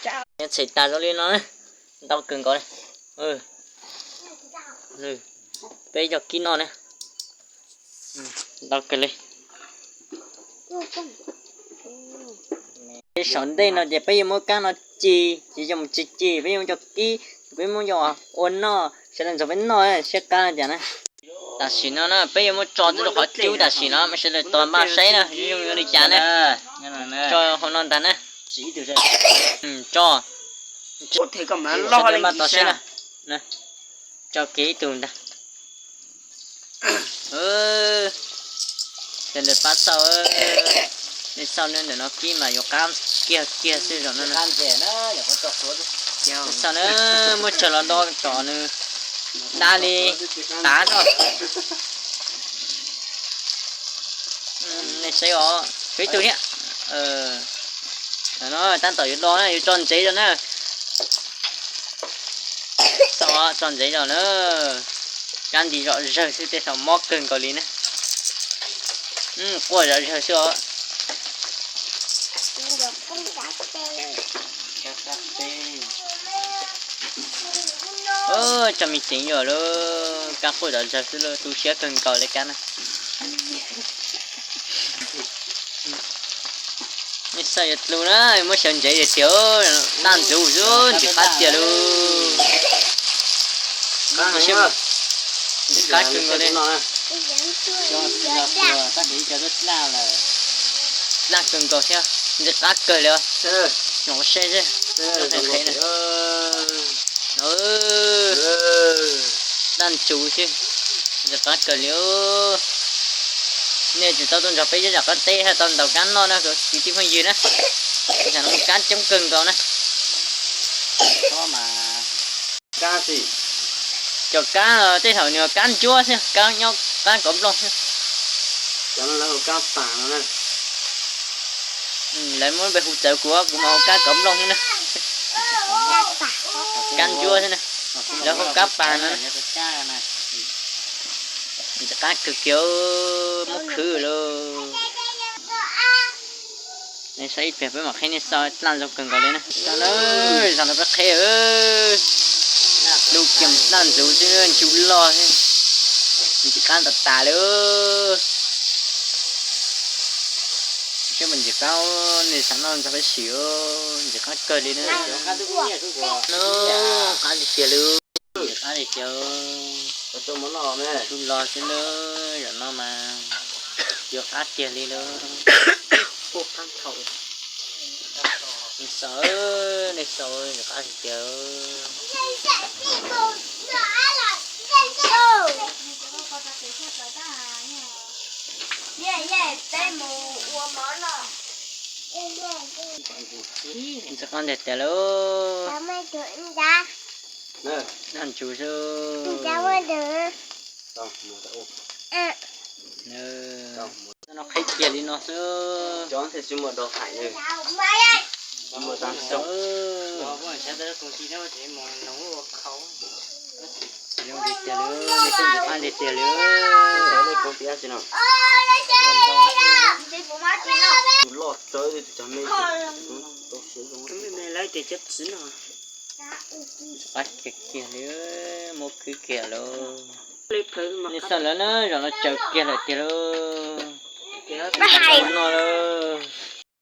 Txhais tas zoo li no na, ntau kawg nkaus li. Peb cov kib noj na, ntau kawg li. Peb saum ntej no ces peb yuav muab kab no ci, ces yuav mus ci ci, peb yuav muab cov kib, peb muab coj ua noj, sawv daws nrog peb noj siab qab tias na. Tam sim no na peb yuav muab tso rau qhov cub tam sim no, sawv daws tos npaj saib na, zoo li cas na. Tso hauv no ntag na. Tso, sawv daws npaj tos saib na. Tso kiag ib tug ntag. Sawv daws pab xauj, nej xauj na, ntawm no kib mas yuav qab kiag kiag xwb zaum no. Xauj na, muab tsawg los do tsom nws dab li tav tso. Nej saib os, tshuav ib tug thiab. No tab tom yuav do na, yuav tso ntsev zog na. Tso, tso ntsev zog na. Kab nti zom zawg xwb tej zaum mob kawg nkaus li na. Quaj zom zawg xwb os. Tso me ceev yom lauj, kab quaj zom zawg xwb lauj, tu siab kawg nkaus li kab na. Nej xauj yuav dlua na, muab xyaw ntsev tiag tiag, daj ntxuv xwb ntxim qab tiag lauj. Ntxim qab kawg nkaus li. Daj kawg nkaus thiab, ntxim qab kawg li os. Nyuam qhuav saib xwb. Daj ntxuv xwb, ntxim qab kawg li. Nej tsis tau tuaj nrog peb zaj zam qab teb hab tau ntaus kab noj na kwv tij phooj ywg na. Tam no kab coob kawg nkaus na. Cov kab tej thaum nws kab ntsuab xwb, kab nyob kab kov nplooj xwb. Lawv muab npe hu txawv kuv, kuv mas hu kab kov nplooj xwb na. Kab ntsuab xwb na, lawv hu kab pag no na. Ntxim qab kawg kiag, muab khwv lauj. Nej saib ib pliag peb mam qhib nej xauj, daj zoo kawg nkaus li na. Zaum no peb qhib, lub kiag daj ntxuv xwb, ntsuj loj xwb, ntxim qab tas tas li. Saib mas ntxim qab, nej xav noj nrog peb sim, ntxim qab kawg li na. Qab tiag tiag li. Ntxim qab tiag tiag. Ntsuj loj xwb na, zaum no mas yuav qab tiag li lauj. Nej xauj, nej xauj, ntxim qab tiag tiag. Ntxim qab tiag tiag lauj. Daj ntxuv xwb. No qhib kiag li no xwb. Zoo tiag tiag li, nej saib ntxim qab tiag tiag li. Loj tsawv li tus cov me. Ntxim qab kiag kiag li, muab khwv kiag lauj. Nej xauj lawm na, zaum no tsaws kiag lawm tiag lauj. Noj lauj.